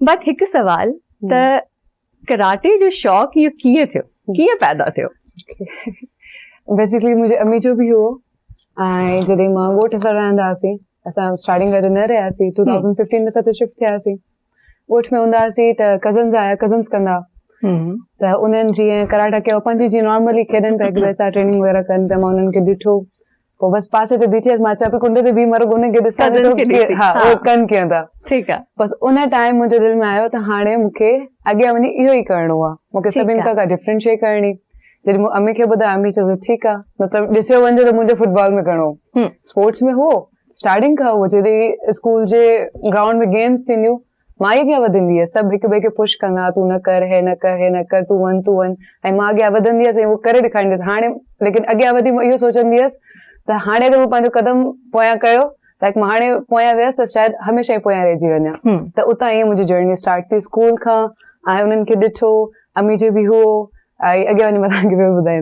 But هڪ سوال ته ڪراٽي جو شوق اهو ڪيئن ٿيو، ڪيئن پيدا ٿيو؟ بيسيڪلي منهنجي امي جو به هو ۽ جڏهن مان ڳوٺ سان رهندا هئاسين، اسان اسٽارٽنگ گڏ نه رهياسين، 2015 ۾ اسان هتي شفٽ ٿياسين. ڳوٺ ۾ هوندا هئاسين ته ڪزنز آيا، ڪزنز ڪندا ته انهن جيئن ڪراٽا ڪيو، پنهنجي جيئن نارملي کيڏن پيا، هڪ ٻئي سان ٽريننگ وغيره ڪن پيا. مان انهن کي ڏٺو، پوء بس پاسي تي بيٺي هيس، مان چيان پئي ڪنڊ تي بيهي مان رڳو انهن کي ڏسان ٿي، ها اهي ڪن ڪيئن ٿا. ٺيڪ آ. بس ان ٽائيم منهنجي دل ۾ آيو ته هاڻي مون کي اڳيان وڃي اهو ئي ڪرڻو آ، مون کي سڀني کان ڪا ڊفرنٽ شيء ڪرڻي. جڏهن مون امي کي ٻڌايو، امي چيو ته ٺيڪ آ، مطلب ڏسيو وڃجي ته منهنجو فٽبال ۾ گهڻو اسپورٽس ۾ هو، اسٽارٽنگ کان هو. جڏهن اسڪول جي گرائونڊ ۾ گيمز ٿينديون، مان ئي اڳيان وڌندي هيس، سڀ هڪ ٻئي کي پش ڪندا، تون نه ڪر، هي نه ڪر، هي نه ڪر، تون وڃ، تون وڃ، ۽ مان اڳيان وڌندي هيس ۽ اهو ڪري ڏيکاريندي هيس. هاڻي ليڪن اڳيان وڌي مان اهو سوچندي هيس ته هاڻي اگر مون پنهنجو قدم پويان ڪيو، لائڪ مان هاڻي پويان ويس ته شايد هميشه ئي پويان رهجي وڃان. ته اتان ائين منهنجي جرني اسٽارٽ ٿي اسڪول کان، ۽ انهن کي ڏٺو، امي جو به هو، ۽ اڳيان وڃي مان توهان کي ٻيو ٻڌائيندس.